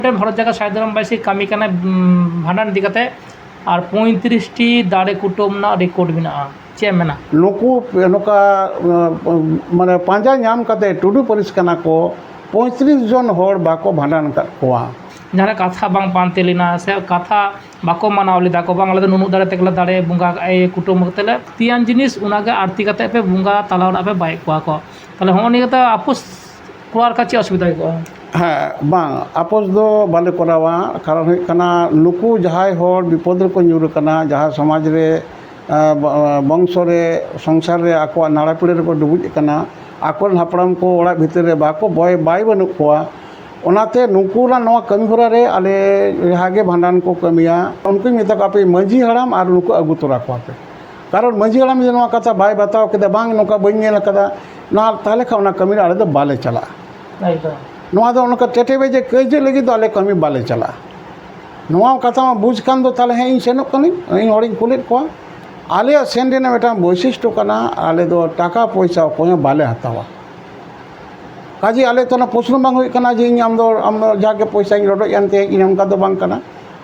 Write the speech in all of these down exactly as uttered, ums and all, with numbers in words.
ᱢᱤᱫᱴᱮᱱ ᱵᱷᱟᱨᱚᱛ ᱡᱟᱠᱟᱛ ᱥᱟᱹᱫᱷᱤ ᱫᱷᱚᱨᱚᱢ ᱵᱟᱭᱥᱤ ᱠᱟᱹᱢᱤ ᱠᱟᱱᱟᱭ, ᱩᱸ, ᱵᱷᱟᱸᱰᱟᱱ ᱤᱫᱤ ᱠᱟᱛᱮ, ᱟᱨ ᱯᱚᱸᱭᱛᱨᱤᱥ ᱴᱤ ᱫᱟᱲᱮ ᱠᱩᱴᱟᱹᱢ ᱨᱮᱱᱟᱜ ᱨᱮᱠᱚᱨᱰ ᱢᱮᱱᱟᱜᱼᱟ᱾ ᱪᱮᱫ ᱮᱢ ᱢᱮᱱᱟ? ᱱᱩᱠᱩ ᱱᱚᱝᱠᱟ, ᱢᱟᱱᱮ, ᱯᱟᱸᱡᱟ ᱧᱟᱢ ᱠᱟᱛᱮ ᱴᱩᱰᱩ ᱯᱟᱹᱨᱤᱥ ᱠᱟᱱᱟ ᱠᱚ, ᱯᱚᱸᱭᱛᱨᱤᱥ ᱡᱚᱱ ᱦᱚᱲ ᱵᱟᱠᱚ ᱵᱷᱟᱸᱰᱟᱱ ᱟᱠᱟᱫ ᱠᱚᱣᱟ᱾ ᱡᱟᱦᱟᱸ ᱨᱮ ᱠᱟᱛᱷᱟ ᱵᱟᱝ ᱯᱟᱱᱛᱮ ᱞᱮᱱᱟ ᱥᱮ ᱠᱟᱛᱷᱟ ᱵᱟᱠᱚ ᱢᱟᱱᱟᱣ ᱞᱮᱫᱟ ᱠᱚ, ᱵᱟᱝ, ᱟᱞᱮ ᱫᱚ ᱱᱩᱱᱟᱹᱜ ᱫᱟᱲᱮ ᱛᱮᱜᱮ ᱞᱮ ᱫᱟᱲᱮ ᱵᱚᱸᱜᱟ ᱠᱟᱜᱼᱟ, ᱠᱩᱴᱟᱹᱢ ᱠᱟᱛᱮ ᱞᱮ ᱛᱤᱭᱟᱱ ᱡᱤᱱᱤᱥ, ᱚᱱᱟᱜᱮ ᱟᱨᱛᱤ ᱠᱟᱛᱮ ᱯᱮ ᱵᱚᱸᱜᱟ ᱛᱟᱞᱟ ᱚᱲᱟᱜ ᱯᱮ ᱵᱟᱭᱮᱫ ᱠᱚᱣᱟ ᱠᱚ᱾ ᱛᱟᱦᱚᱞᱮ ᱦᱚᱸᱜᱼᱚ ᱱᱤᱭᱟᱹ ᱫᱚ ᱟᱯᱳᱥ ᱠᱚᱨᱟᱣ ᱞᱮᱠᱷᱟᱱ ᱪᱮᱫ ᱚᱥᱩᱵᱤᱫᱷᱟ ᱦᱩᱭ ᱠᱚᱜᱼᱟ? ᱦᱮᱸ, ᱵᱟᱝ, ᱟᱯᱳᱥ ᱫᱚ ᱵᱟᱞᱮ ᱠᱚᱨᱟᱣᱟ᱾ ᱠᱟᱨᱚᱱ ᱦᱩᱭᱩᱜ ᱠᱟᱱᱟ, ᱱᱩᱠᱩ ᱡᱟᱦᱟᱸᱭ ᱦᱚᱲ ᱵᱤᱯᱚᱫ ᱨᱮᱠᱚ ᱧᱩᱨ ᱟᱠᱟᱱᱟ, ᱡᱟᱦᱟᱸ ᱥᱚᱢᱟᱡᱽ ᱨᱮ, ᱟᱸ, ᱵᱚ-, ᱵᱚᱝᱥᱚ ᱨᱮ, ᱥᱚᱝᱥᱟᱨ ᱨᱮ ᱟᱠᱚᱣᱟᱜ ᱱᱟᱲᱟ ᱯᱤᱲᱟᱹ ᱨᱮᱠᱚ ᱰᱩᱵᱩᱡ ᱟᱠᱟᱱᱟ, ᱟᱠᱚᱨᱮᱱ ᱦᱟᱯᱲᱟᱢ ᱠᱚ ᱚᱲᱟᱜ ᱵᱷᱤᱛᱤᱨ ᱨᱮ ᱵᱟᱠᱚ ᱵᱚᱭ-, ᱵᱟᱭ ᱵᱟᱹᱱᱩᱜ ᱠᱚᱣᱟ, ᱚᱱᱟᱛᱮ ᱱᱩᱠᱩ ᱨᱮᱱᱟᱜ ᱱᱚᱣᱟ ᱠᱟᱹᱢᱤ ᱦᱚᱨᱟ ᱨᱮ ᱟᱞᱮ ᱡᱟᱦᱟᱸ ᱜᱮ ᱵᱷᱟᱸᱰᱟᱱ ᱠᱚ ᱠᱟᱹᱢᱤᱭᱟ, ᱩᱱᱠᱩᱧ ᱢᱮᱛᱟ ᱠᱚᱣᱟ, "ᱟᱯᱮ ᱢᱟᱹᱡᱷᱤ ᱦᱟᱲᱟᱢ ᱟᱨ ᱱᱩᱠᱩ ᱟᱹᱜᱩ ᱛᱚᱨᱟ ᱠᱚᱣᱟ ᱯᱮ᱾" ᱠᱟᱨᱚᱱ ᱢᱟᱹᱡᱷᱤ ᱦᱟᱲᱟᱢ ᱡᱩᱫᱤ ᱱᱚᱣᱟ ᱠᱟᱛᱷᱟ ᱵᱟᱭ ᱵᱟᱛᱟᱣ ᱠᱮᱫᱟ, "ᱵᱟᱝ, ᱱᱚᱝᱠᱟ ᱵᱟᱹᱧ ᱧᱮᱞ ᱟᱠᱟᱫᱟ", ᱱᱚᱣᱟ, ᱛᱟᱦᱚᱞᱮ ᱠᱷᱟᱱ ᱚᱱᱟ ᱠᱟᱹᱢᱤ ᱨᱮ ᱟᱞᱮ ᱫᱚ ᱵᱟᱞᱮ ᱪᱟᱞᱟᱜᱼᱟ᱾ ᱮᱠᱫᱚᱢ᱾ ᱱᱚᱣᱟ ᱫᱚ ᱚᱱᱠᱟ ᱴᱮᱴᱮ ᱵᱮᱡᱮ ᱠᱟᱹᱭᱡᱟᱹ ᱞᱟᱹᱜᱤᱫ ᱫᱚ ᱟᱞᱮ ᱠᱟᱹᱢᱤ ᱵᱟᱞᱮ ᱪᱟᱞᱟᱜᱼᱟ᱾ ᱱᱚᱣᱟ ᱠᱟᱛᱷᱟ ᱢᱟ ᱵᱩᱡᱽ ᱠᱟᱱ ᱫᱚ, ᱛᱟᱦᱚᱞᱮ ᱦᱮᱸ, ᱤᱧ ᱥᱮᱱᱚᱜ ᱠᱟᱹᱱᱟᱹᱧ, ᱤᱧ ᱦᱚᱲᱤᱧ ᱠᱩᱞᱮᱫ ᱠᱚᱣᱟ᱾ ᱟᱞᱮᱭᱟᱜ ᱥᱮᱱ ᱨᱮᱱᱟᱜ ᱢᱤᱫᱴᱟᱝ ᱵᱳᱭᱥᱤᱥᱴᱚ ᱠᱟᱱᱟ, ᱟᱞᱮ ᱫᱚ ᱴᱟᱠᱟ ᱯᱚᱭᱥᱟ ᱚᱠᱚᱭ ᱦᱚᱸ ᱵᱟᱞᱮ ᱦᱟᱛᱟᱣᱟ᱾ ᱠᱟᱡᱮ ᱟᱞᱮ ᱛᱚ ᱚᱱᱟ ᱯᱨᱚᱥᱱᱚ ᱵᱟᱝ ᱦᱩᱭᱩᱜ ᱠᱟᱱᱟ ᱡᱮ ᱤᱧ ᱟᱢ ᱫᱚ, ᱟᱢ ᱫᱚ ᱡᱟᱦᱟᱸ ᱜᱮ ᱯᱚᱭᱥᱟᱧ ᱨᱚᱰᱚᱡ ᱮᱱᱛᱮ ᱤᱧ, ᱚᱱᱠᱟ ᱫᱚ ᱵᱟᱝ ᱠᱟᱱᱟ᱾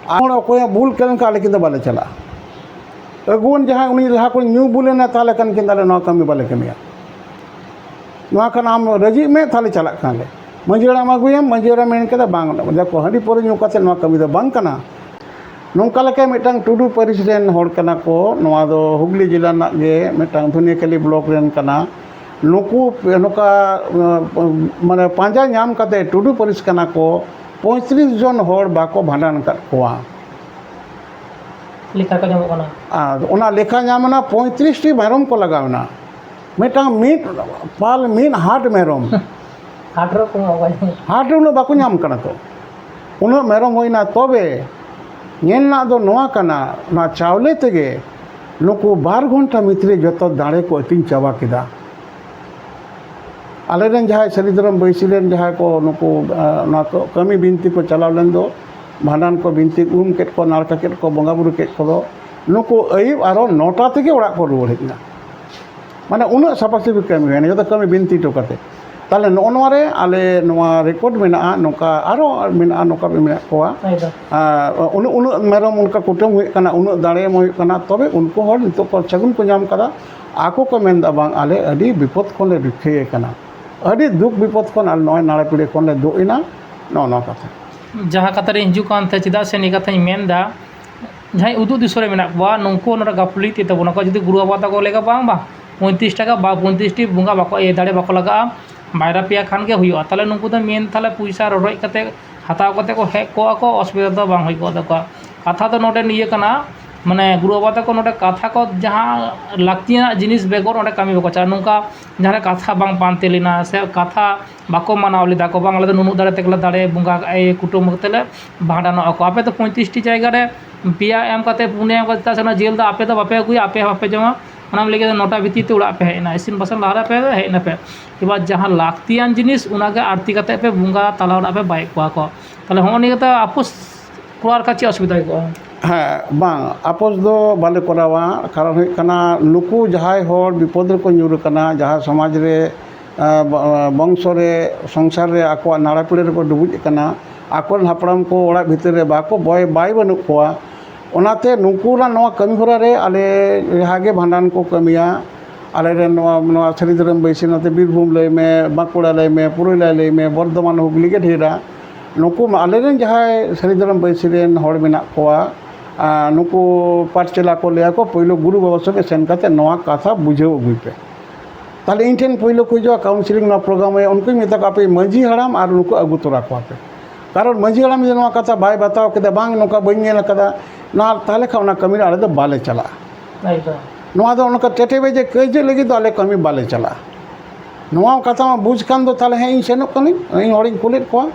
ᱟᱨ ᱚᱠᱚᱭ ᱦᱚᱸ ᱵᱷᱩᱞ ᱠᱮᱫ ᱠᱷᱟᱱ ᱟᱞᱮ ᱠᱤᱱ ᱫᱚ ᱵᱟᱞᱮ ᱪᱟᱞᱟᱜᱼᱟ᱾ ᱟᱹᱜᱩᱣᱟᱹᱱ ᱡᱟᱦᱟᱸᱭ ᱩᱱᱤ ᱞᱟᱦᱟ ᱠᱷᱚᱱ ᱧᱩ ᱵᱩᱞ ᱮᱱᱟ, ᱛᱟᱦᱚᱞᱮ ᱠᱷᱟᱱ ᱠᱤᱱ ᱟᱞᱮ ᱱᱚᱣᱟ ᱠᱟᱹᱢᱤ ᱵᱟᱞᱮ ᱠᱟᱹᱢᱤᱭᱟ᱾ ᱱᱚᱣᱟ ᱠᱷᱟᱱ ᱟᱢ ᱨᱟᱹᱡᱤᱜ ᱢᱮ, ᱛᱟᱦᱚᱞᱮ ᱪᱟᱞᱟᱜ ᱠᱟᱱᱟᱞᱮ᱾ ᱢᱟᱹᱡᱷᱤ ᱦᱟᱲᱟᱢ ᱟᱹᱜᱩᱭᱟᱢ, ᱢᱟᱹᱡᱷᱤ ᱦᱟᱲᱟᱢ ᱢᱮᱱ ᱠᱮᱫᱟ, "ᱵᱟᱝ, ᱫᱮᱠᱷᱚ, ᱦᱟᱺᱰᱤ ᱯᱟᱹᱣᱨᱟᱹ ᱧᱩ ᱠᱟᱛᱮ ᱱᱚᱣᱟ ᱠᱟᱹᱢᱤ ᱫᱚ ᱵᱟᱝ ᱠᱟᱱᱟ᱾" ᱱᱚᱝᱠᱟ ᱞᱮᱠᱟ ᱢᱤᱫᱴᱟᱝ ᱴᱩᱰᱩ ᱯᱟᱹᱨᱤᱥ ᱨᱮᱱ ᱦᱚᱲ ᱠᱟᱱᱟ ᱠᱚ, ᱱᱚᱣᱟ ᱫᱚ ᱦᱩᱜᱽᱞᱤ ᱡᱮᱞᱟ ᱨᱮᱱᱟᱜ ᱜᱮ ᱢᱤᱫᱴᱟᱝ ᱫᱷᱩᱱᱤᱭᱟᱹᱠᱟᱹᱞᱤ ᱵᱞᱚᱠ ᱨᱮᱱ ᱠᱟᱱᱟ᱾ ᱱᱩᱠᱩ ᱱᱚᱝᱠᱟ, ᱢᱟᱱᱮ, ᱯᱟᱸᱡᱟ ᱧᱟᱢ ᱠᱟᱛᱮ ᱴᱩᱰᱩ ᱯᱟᱹᱨᱤᱥ ᱠᱟᱱᱟ ᱠᱚ, ᱯᱚᱸᱭᱛᱨᱤᱥ ᱡᱚᱱ ᱦᱚᱲ ᱵᱟᱠᱚ ᱵᱷᱟᱸᱰᱟᱱ ᱟᱠᱟᱫ ᱠᱚᱣᱟ᱾ ᱞᱮᱠᱷᱟ ᱠᱚ ᱧᱟᱢᱚᱜ ᱠᱟᱱᱟ᱾ ᱟᱨ ᱚᱱᱟ ᱞᱮᱠᱷᱟ ᱧᱟᱢ ᱮᱱᱟ, ᱯᱚᱸᱭᱛᱨᱤᱥ ᱴᱤ ᱢᱮᱨᱚᱢ ᱠᱚ ᱞᱟᱜᱟᱣ ᱮᱱᱟ᱾ ᱢᱤᱫᱴᱟᱝ ᱢᱤᱫ ᱯᱟᱞ, ᱢᱤᱫ ᱦᱟᱴ ᱢᱮᱨᱚᱢ᱾ ᱦᱟᱴ ᱨᱮ ᱠᱚ ᱧᱟᱢᱚᱜ ᱠᱟᱱᱟ᱾ ᱦᱟᱴ ᱨᱮ ᱩᱱᱟᱹᱜ ᱵᱟᱠᱚ ᱧᱟᱢ ᱠᱟᱱᱟ ᱛᱚ᱾ ᱩᱱᱟᱹᱜ ᱢᱮᱨᱚᱢ ᱦᱩᱭᱱᱟ, ᱛᱚᱵᱮ ᱧᱮᱞ ᱨᱮᱱᱟᱜ ᱫᱚ ᱱᱚᱣᱟ ᱠᱟᱱᱟ, ᱚᱱᱟ ᱪᱟᱣᱞᱮ ᱛᱮᱜᱮ ᱱᱩᱠᱩ ᱵᱟᱨ ᱜᱷᱚᱱᱴᱟ ᱵᱷᱤᱛᱨᱤ ᱡᱚᱛᱚ ᱫᱟᱲᱮ ᱠᱚ ᱟᱹᱛᱤᱧ ᱪᱟᱵᱟ ᱠᱮᱫᱟ᱾ ᱟᱞᱮᱨᱮᱱ ᱡᱟᱦᱟᱸᱭ ᱥᱟᱹᱨᱤ ᱫᱷᱚᱨᱚᱢ ᱵᱟᱹᱭᱥᱤ ᱨᱮᱱ ᱡᱟᱦᱟᱸᱭ ᱠᱚ ᱱᱩᱠᱩ, ᱟᱸ, ᱱᱚᱣᱟ ᱠᱚ ᱠᱟᱹᱢᱤ ᱵᱤᱱᱛᱤ ᱠᱚ ᱪᱟᱞᱟᱣ ᱞᱮᱱ ᱫᱚ, ᱵᱷᱟᱸᱰᱟᱱ ᱠᱚ ᱵᱤᱱᱛᱤ ᱩᱢ ᱠᱮᱫ ᱠᱚ, ᱱᱟᱲᱠᱟ ᱠᱮᱫ ᱠᱚ, ᱵᱚᱸᱜᱟ ᱵᱩᱨᱩ ᱠᱮᱫ ᱠᱚᱫᱚ, ᱱᱩᱠᱩ ᱟᱹᱭᱩᱵ ᱟᱨᱚ ᱱᱚᱴᱟ ᱛᱮᱜᱮ ᱚᱲᱟᱜ ᱠᱚ ᱨᱩᱣᱟᱹᱲ ᱦᱮᱡ ᱮᱱᱟ᱾ ᱢᱟᱱᱮ ᱩᱱᱟᱹᱜ ᱥᱟᱯᱷᱟ ᱥᱟᱹᱯᱷᱤ ᱠᱟᱹᱢᱤ ᱦᱩᱭᱱᱟ, ᱡᱚᱛᱚ ᱠᱟᱹᱢᱤ ᱵᱤᱱᱛᱤ ᱦᱚᱴᱚ ᱠᱟᱛᱮ᱾ ᱛᱟᱦᱚᱞᱮ ᱱᱚᱜᱼᱚ ᱱᱚᱣᱟ ᱨᱮ ᱟᱞᱮ ᱱᱚᱣᱟ ᱨᱮᱠᱚᱨᱰ ᱢᱮᱱᱟᱜᱼᱟ, ᱱᱚᱝᱠᱟ ᱟᱨᱚ ᱢᱮᱱᱟᱜᱼᱟ, ᱱᱚᱝᱠᱟ ᱢᱮᱱᱟᱜ ᱠᱚᱣᱟ᱾ ᱮᱠᱫᱚᱢ᱾ ᱟᱨ ᱩᱱᱟᱹᱜ, ᱩᱱᱟᱹᱜ ᱢᱮᱨᱚᱢ ᱚᱱᱠᱟ ᱠᱩᱴᱟᱹᱢ ᱦᱩᱭᱩᱜ ᱠᱟᱱᱟ, ᱩᱱᱟᱹᱜ ᱫᱟᱲᱮ ᱮᱢ ᱦᱩᱭᱩᱜ ᱠᱟᱱᱟ, ᱛᱚᱵᱮ ᱩᱱᱠᱩ ᱦᱚᱲ ᱱᱤᱛᱚᱜ ᱠᱚ ᱥᱟᱹᱜᱩᱱ ᱠᱚ ᱧᱟᱢ ᱠᱟᱫᱟ, ᱟᱠᱚ ᱠᱚ ᱢᱮᱱᱫᱟ, "ᱵᱟᱝ, ᱟᱞᱮ ᱟᱹᱰᱤ ᱵᱤᱯᱚᱫ ᱠᱷᱚᱱ ᱞᱮ ᱨᱩᱠᱷᱤᱭᱟᱹ ᱠᱟᱱᱟ, ᱟᱹᱰᱤ ᱫᱩᱠ ᱵᱤᱯᱚᱫ ᱠᱷᱚᱱ ᱟᱞᱮ ᱱᱚᱜᱼᱚᱭ ᱱᱟᱲᱮ ᱯᱤᱲᱟᱹ ᱠᱷᱚᱱ ᱞᱮ ᱫᱩᱜ ᱮᱱᱟ", ᱱᱚᱜᱼᱚ ᱱᱚᱣᱟ ᱠᱟᱛᱷᱟ᱾ ᱡᱟᱦᱟᱸ ᱠᱟᱛᱷᱟ ᱨᱮ ᱦᱤᱡᱩᱜ ᱠᱟᱱ ᱛᱟᱦᱮᱸᱫ, ᱪᱮᱫᱟᱜ ᱥᱮ ᱱᱤᱭᱟᱹ ᱠᱟᱛᱷᱟᱧ ᱢᱮᱱᱫᱟ, ᱡᱟᱦᱟᱸᱭ ᱩᱫᱩᱜ ᱫᱤᱥᱚᱢ ᱨᱮ ᱢᱮᱱᱟᱜ ᱠᱚᱣᱟ, ᱱᱩᱠᱩ ᱱᱚᱰᱮ ᱜᱟᱹᱯᱷᱞᱤ ᱛᱮ ᱛᱟᱵᱚᱱᱟ ᱠᱚ᱾ ᱡᱩᱫᱤ ᱜᱩᱨᱩ ᱵᱟᱵᱟ ᱛᱟᱠᱚ ᱞᱮᱠᱟ ᱵᱟᱝ, ᱵᱟᱝ, ᱯᱚᱸᱭᱛᱨᱤᱥ ᱴᱟᱠᱟ ᱵᱟ ᱯᱚᱸᱭᱛᱨᱤᱥ ᱴᱤ ᱵᱚᱸᱜᱟ ᱵᱟᱠᱚ ᱤᱭᱟᱹ ᱫᱟᱲᱮ ᱵᱟᱠᱚ ᱞᱟᱜᱟᱜᱼᱟ, ᱵᱟᱨᱭᱟ ᱯᱮᱭᱟ ᱠᱷᱟᱱ ᱜᱮ ᱦᱩᱭᱩᱜᱼᱟ᱾ ᱛᱟᱦᱚᱞᱮ ᱱᱩᱠᱩ ᱫᱚ ᱢᱮᱱ ᱛᱟᱦᱚᱞᱮ ᱯᱚᱭᱥᱟ ᱨᱚᱰᱚᱡ ᱠᱟᱛᱮ ᱦᱟᱛᱟᱣ ᱠᱟᱛᱮ ᱠᱚ ᱦᱮᱡ ᱠᱚᱜᱼᱟ ᱠᱚ, ᱚᱥᱩᱵᱤᱫᱷᱟ ᱫᱚ ᱵᱟᱝ ᱦᱩᱭ ᱠᱚᱜ ᱛᱟᱠᱚᱣᱟ᱾ ᱠᱟᱛᱷᱟ ᱫᱚ ᱱᱚᱰᱮ ᱱᱤᱭᱟᱹ ᱠᱟᱱᱟ, ᱢᱟᱱᱮ ᱜᱩᱨᱩ ᱵᱟᱵᱟ ᱛᱟᱠᱚ ᱱᱚᱰᱮ ᱠᱟᱛᱷᱟ ᱠᱚ ᱡᱟᱦᱟᱸ ᱞᱟᱹᱠᱛᱤᱭᱟᱱᱟᱜ ᱡᱤᱱᱤᱥ ᱵᱮᱜᱚᱨ ᱚᱸᱰᱮ ᱠᱟᱹᱢᱤ ᱵᱟᱠᱚ ᱪᱟᱞᱟᱜᱼᱟ᱾ ᱱᱚᱝᱠᱟ ᱡᱟᱦᱟᱸ ᱨᱮ ᱠᱟᱛᱷᱟ ᱵᱟᱝ ᱯᱟᱱᱛᱮ ᱞᱮᱱᱟ ᱥᱮ ᱠᱟᱛᱷᱟ ᱵᱟᱠᱚ ᱢᱟᱱᱟᱣ ᱞᱮᱫᱟ ᱠᱚ, ᱵᱟᱝ ᱟᱞᱮ ᱫᱚ ᱱᱩᱱᱟᱹᱜ ᱫᱟᱲᱮ ᱛᱮᱜᱮ ᱞᱮ ᱫᱟᱲᱮ ᱵᱚᱸᱜᱟ ᱠᱟᱜᱼᱟ, ᱤᱭᱟᱹ ᱠᱩᱴᱟᱹᱢ ᱠᱟᱛᱮ ᱞᱮ ᱵᱷᱟᱸᱰᱟᱱᱚᱜ ᱟᱠᱚ᱾ ᱟᱯᱮ ᱫᱚ ᱯᱚᱸᱭᱛᱨᱤᱥ ᱴᱤ ᱡᱟᱭᱜᱟ ᱨᱮ ᱯᱮᱭᱟ ᱮᱢ ᱠᱟᱛᱮ, ᱯᱩᱱᱭᱟ ᱮᱢ ᱠᱟᱛᱮ, ᱪᱮᱫᱟᱜ ᱥᱮ ᱚᱱᱟ ᱡᱤᱞ ᱫᱚ ᱟᱯᱮ ᱫᱚ ᱵᱟᱯᱮ ᱟᱹᱜᱩᱭᱟ, ᱟᱯᱮ ᱦᱚᱸ ᱵᱟᱯᱮ ᱡᱚᱢᱟ, ᱚᱱᱟ ᱞᱟᱹᱜᱤᱫ ᱫᱚ ᱱᱚᱴᱟ ᱵᱷᱤᱛᱤᱨ ᱛᱮ ᱚᱲᱟᱜ ᱯᱮ ᱦᱮᱡ ᱮᱱᱟ, ᱤᱥᱤᱱ ᱵᱟᱥᱟᱝ ᱞᱟᱦᱟ ᱨᱮ ᱟᱯᱮ ᱫᱚ ᱦᱮᱡ ᱮᱱᱟ ᱯᱮ᱾ ᱮᱵᱟᱨ ᱡᱟᱦᱟᱸ ᱞᱟᱹᱠᱛᱤᱭᱟᱱ ᱡᱤᱱᱤᱥ, ᱚᱱᱟ ᱜᱮ ᱟᱹᱲᱛᱤ ᱠᱟᱛᱮ ᱯᱮ ᱵᱚᱸᱜᱟ ᱛᱟᱞᱟ ᱚᱲᱟᱜ ᱯᱮ ᱵᱟᱭᱮᱫ ᱠᱚᱣᱟ ᱠᱚ᱾ ᱛᱟᱦᱚᱞᱮ ᱦᱚᱸᱜᱼᱚ ᱱᱤᱭᱟᱹ ᱠᱟᱛᱮ ᱟᱯᱳᱥ ᱠᱚᱨᱟᱣ ᱞᱮᱠᱷᱟᱱ ᱪᱮᱫ ᱚᱥᱩᱵᱤᱫᱷᱟ ᱦᱩᱭ ᱠᱚᱜᱼᱟ? ᱦᱮᱸ, ᱵᱟᱝ, ᱟᱯᱳᱥ ᱫᱚ ᱵᱟᱞᱮ ᱠᱚᱨᱟᱣᱟ᱾ ᱠᱟᱨᱚᱱ ᱦᱩᱭᱩᱜ ᱠᱟᱱᱟ, ᱱᱩᱠᱩ ᱡᱟᱦᱟᱸᱭ ᱦᱚᱲ ᱵᱤᱯᱚᱫ ᱨᱮᱠᱚ ᱧᱩᱨ ᱟᱠᱟᱱᱟ, ᱡᱟᱦᱟᱸ ᱥᱚᱢᱟᱡᱽ ᱨᱮ, ᱟᱸ, ᱵᱚ-, ᱵᱚᱝᱥᱚ ᱨᱮ, ᱥᱚᱝᱥᱟᱨ ᱨᱮ ᱟᱠᱚᱣᱟᱜ ᱱᱟᱲᱟ ᱯᱤᱲᱟᱹ ᱨᱮᱠᱚ ᱰᱩᱵᱩᱡ ᱟᱠᱟᱱᱟ, ᱟᱠᱚᱨᱮᱱ ᱦᱟᱯᱲᱟᱢ ᱠᱚ ᱚᱲᱟᱜ ᱵᱷᱤᱛᱤᱨ ᱨᱮ ᱵᱟᱠᱚ ᱵᱚᱭ-, ᱵᱟᱭ ᱵᱟᱹᱱᱩᱜ ᱠᱚᱣᱟ᱾ ᱚᱱᱟᱛᱮ ᱱᱩᱠᱩ ᱨᱮᱱᱟᱜ ᱱᱚᱣᱟ ᱠᱟᱹᱢᱤ ᱦᱚᱨᱟ ᱨᱮ ᱟᱞᱮ ᱡᱟᱦᱟᱸ ᱜᱮ ᱵᱷᱟᱸᱰᱟᱱ ᱠᱚ ᱠᱟᱹᱢᱤᱭᱟ, ᱟᱞᱮ ᱨᱮᱱ ᱱᱚᱣᱟ, ᱱᱚᱣᱟ ᱥᱟᱹᱨᱤ ᱫᱷᱚᱨᱚᱢ ᱵᱟᱹᱭᱥᱤ, ᱱᱚᱛᱮ ᱵᱤᱨᱵᱷᱩᱢ ᱞᱟᱹᱭ ᱢᱮ, ᱵᱟᱸᱠᱩᱲᱟ ᱞᱟᱹᱭ ᱢᱮ, ᱯᱩᱨᱩᱞᱤᱭᱟ ᱞᱟᱹᱭ ᱢᱮ, ᱵᱚᱨᱫᱷᱚᱢᱟᱱ, ᱦᱩᱜᱽᱞᱤ ᱜᱮ ᱰᱷᱮᱨᱟ᱾ ᱱᱩᱠᱩ ᱢᱟ ᱟᱞᱮ ᱨᱮᱱ ᱡᱟᱦᱟᱸᱭ ᱥᱟᱹᱨᱤ ᱫᱷᱚᱨᱚᱢ ᱵᱟᱹᱭᱥᱤ ᱨᱮᱱ ᱦᱚᱲ ᱢᱮᱱᱟᱜ ᱠᱚᱣᱟ, ᱟᱨ ᱱᱩᱠᱩ ᱯᱟᱴ ᱪᱮᱞᱟ ᱠᱚ ᱞᱟᱹᱭᱟ ᱠᱚ, ᱯᱳᱭᱞᱳ ᱜᱩᱨᱩ ᱵᱟᱵᱟ ᱥᱚᱸᱜᱮ ᱥᱮᱱ ᱠᱟᱛᱮ ᱱᱚᱣᱟ ᱠᱟᱛᱷᱟ ᱵᱩᱡᱷᱟᱹᱣ ᱟᱹᱜᱩᱭ ᱯᱮ᱾ ᱛᱟᱦᱞᱮ ᱤᱧ ᱴᱷᱮᱱ ᱯᱳᱭᱞᱳ ᱠᱚ ᱦᱤᱡᱩᱜᱼᱟ, ᱠᱟᱣᱩᱱᱥᱤᱞᱤᱝ ᱱᱚᱣᱟ ᱯᱨᱳᱜᱨᱟᱢ ᱦᱩᱭᱩᱜᱼᱟ, ᱩᱱᱠᱩᱧ ᱢᱮᱛᱟ ᱠᱚᱣᱟ, "ᱟᱯᱮ ᱢᱟᱹᱡᱷᱤ ᱦᱟᱲᱟᱢ ᱟᱨ ᱱᱩᱠᱩ ᱟᱹᱜᱩ ᱛᱚᱨᱟ ᱠᱚᱣᱟ ᱯᱮ᱾" ᱠᱟᱨᱚᱱ ᱢᱟᱹᱡᱷᱤ ᱦᱟᱲᱟᱢ ᱡᱩᱫᱤ ᱱᱚᱣᱟ ᱠᱟᱛᱷᱟ ᱵᱟᱭ ᱵᱟᱛᱟᱣ ᱠᱮᱫᱟ, "ᱵᱟᱝ, ᱱᱚᱝᱠᱟ ᱵᱟᱹᱧ ᱧᱮᱞ ᱟᱠᱟᱫᱟ", ᱱᱚᱣᱟ, ᱛᱟᱦᱞᱮ ᱠᱷᱟᱱ ᱚᱱᱟ ᱠᱟᱹᱢᱤ ᱨᱮ ᱟᱞᱮ ᱫᱚ ᱵᱟᱞᱮ ᱪᱟᱞᱟᱜᱼᱟ᱾ ᱮᱠᱫᱚᱢ᱾ ᱱᱚᱣᱟ ᱫᱚ ᱚᱱᱠᱟ ᱴᱮᱴᱮ ᱵᱮᱡᱮ ᱠᱟᱹᱭᱡᱟᱹ ᱞᱟᱹᱜᱤᱫ ᱫᱚ ᱟᱞᱮ ᱠᱟᱹᱢᱤ ᱵᱟᱞᱮ ᱪᱟᱞᱟᱜᱼᱟ᱾ ᱱᱚᱣᱟ ᱠᱟᱛᱷᱟ ᱢᱟ ᱵᱩᱡᱽ ᱠᱷᱟᱱ ᱫᱚ ᱛᱟᱦᱞᱮ ᱦᱮᱸ, ᱤᱧ ᱥᱮᱱᱚᱜ ᱠᱟᱹᱱᱟᱹᱧ, ᱤᱧ ᱦᱚᱲᱤᱧ ᱠᱩᱞᱮᱫ ᱠᱚᱣᱟ᱾